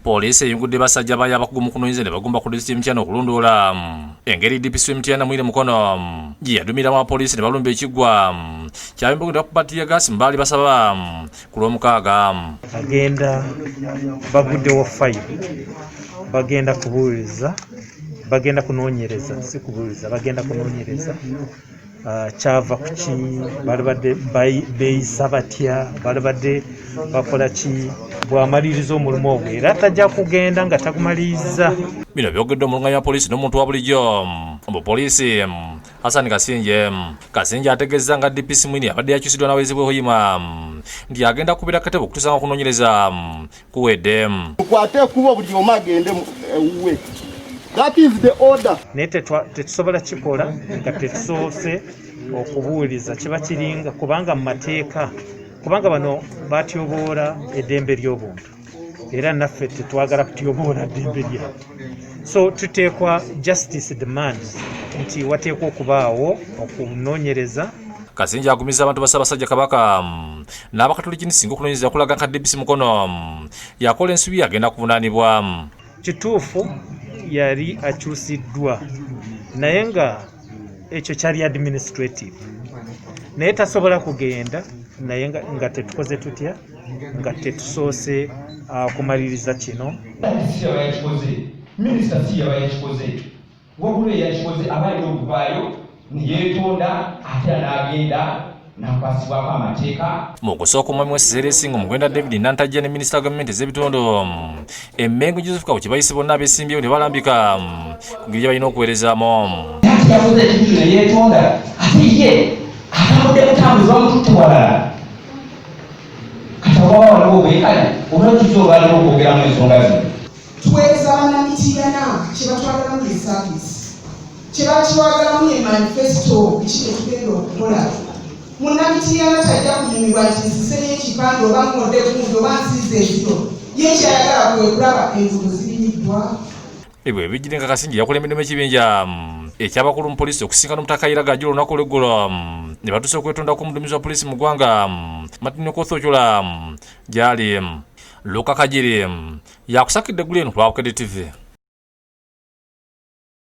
Poliisi eyungudde basajja bayo abakugu mu kunoonyereza ne bagumba ku disitulikiti y'e Mityana okulondoola engeri DPC w'e Mityana Mwine Mukono gye yadumiramu abapoliisi ne balumba ekiggwa ky'abembogo ne bakuba ttiyagaasi mu baali basaba ku Lwomukaaga. Bagenda baguddewo fayiro, bagenda kubuuliza, bagenda kunoonyereza, si kubuuliza, bagenda kunoonyereza kyava ku ki, balibadde beeyisa batya, balibadde bakola ki. Bw'amaliriza omulimu ogwo era tajja kugenda nga tagumaliriza. Bino byogeddwa omulungamya wa poliisi n'omuntu wa bulijjo mu poliisi Hassan Kasingye. Kasingye ategeezza nga DPC Mwine abadde yakyusiddwa n'aweezebwa e Hoima nti agenda kubira katebe okutuusa nga okunoonyereza kuwedde. Mukwate ekkubo buli omu agende ewuwe. That is the order. Naye tetusobola kikola nga tetusoose okubuuliza, kiba kiringa kubanga mu mateeka, kubanga bano batyoboola eddembe ly'obuntu era naffe tetwagala kutyoboola ddembe lyabwe, so tuteekwa, justice demands nti wateekwa okubaawo okunoonyereza. Kasingye agumiza abantu ba Ssaabasajja Kabaka n'Abakatoliki nti singa okunoonyereza kulaga nka DPC Mukono yakola ensobi agenda kuvunaanibwa. Kituufu yali akyusiddwa, naye nga ekyo kyali administrative, naye tasobola kugenda naye nga tetukoze tutya, nga tetusoose kumaliriza kino. Si yaba yakikoze, minisita si yaba yakikoze, wabula eyakikoze aba alina okuvaayo neyeetonda ate era n'agenda nakwasibwako amateeka. Mu kusooka omwami w'essaza ery'Essingo Mugwenda David Nantajja ne minisita wa gavumenti ez'ebitundu e Mmengo Joseph Kawuki bayise bonna abeesimbyewo ne balambika ku ngeri gye balina okuweerezaamu. Ati yakoze ekintu ne yeetonda, ate ye atambudde butambuzi bamututte walala. Kati awo waba waliwo obwenkanya oba kiza olwaliro okwogeramu ensonga zino. Tuweereza Bannamitiyana, kye batwagalamu ye service, kye batwagalamu ye manifesto, biki bye tugenda okukola. Munnamitiyana tajja kunyumirwa nti nsiseeyo ekipande oba ŋŋodde gundi oba nsiize enziro, ye ky'ayagala kwe kulaba enguudo zirimiddwa. Ebyo we bijjidde nga Kasingye yakulembeddemu ekibinja eky'abakulu mu poliisi okusisinkana Omutaka Kayiira Gajula olunaku olw'eggulo ne batuusa okwetonda kw'omuduumizi wa poliisi mu ggwanga Martin Okoth Ochola gy'ali. Luka Kagiri yakusakidde eggulu eno ku lwa Bukedde TV.